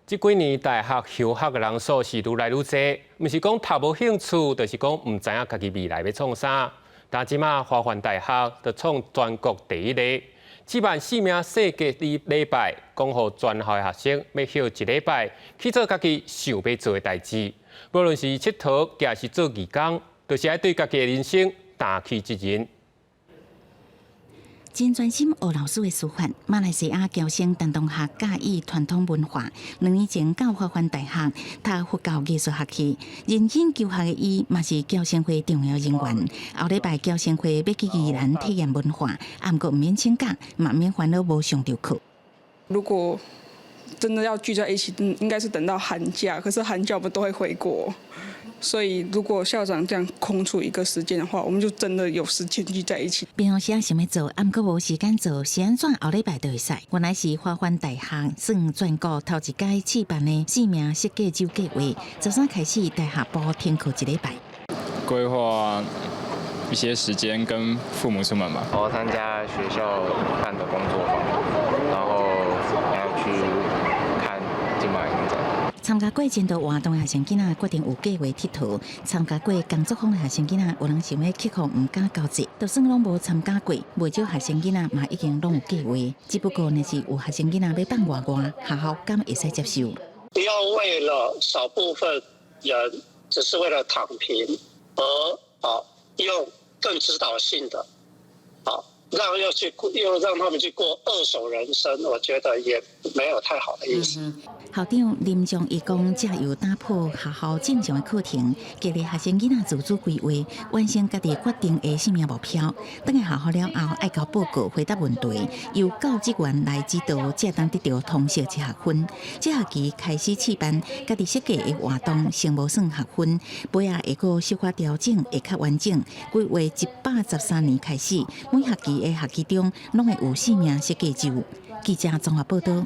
這幾年大學休學的人數是愈來愈濟，毋是講讀無興趣，就是講毋知影家己未來欲創啥。但這馬華梵大學就創全國第一個，舉辦生命設計禮拜，講予全校的學生欲歇一禮拜去做家己想欲做的代誌，無論是𨑨迌，抑是做義工，就是愛對家己的人生擔起責任。真專心學老師的書法，馬來西亞僑生陳同學佮意傳統文化。2年前到華梵大學讀佛教藝術學系，認真求學的伊嘛是僑生會重要人員。後禮拜僑生會欲去宜蘭體驗文化，毋過毋免請假，嘛毋免煩惱無上著課。如果真的要聚在一起，應該是等到寒假。可是寒假我們都會回國。所以，如果校長這樣空出一個時間的話，我們就真的有時間聚在一起。平常時想欲做，毋過無時間做，是按怎後禮拜就會使。原來是華梵大學算全國頭一屆試辦的生命設計週計劃，周三開始大學部停課一禮拜。規劃一些時間跟父母出門吧。我參加學校辦的工作坊，然後還要去看金馬影展。參加過真多活動的學生囡仔決定有計劃𨑨迌；參加過工作坊的學生囡仔，有人想欲克服毋敢交際，就算攏無參加過，袂少學生囡仔嘛已經攏有計劃。只不過若是有學生囡仔欲放外外，學校敢會使接受？不要為了少部分人，只是為了躺平而用更指導性的，讓又去又讓他們去過二手人生，我覺得也沒有太好的意思。校長林章義講，藉由打破學校正常的課程，鼓勵學生囡仔自主規劃，完成家己決定的生命目標。轉來學校了後，愛交報告回答問題，由教職員來指導，才當得著通識一學分。這學期開始試辦，家己設計的活動先無算學分，尾仔會閣小可調整，會較完整。規劃113年開始，每學期的學期中攏會有生命設計週。記者綜合報導。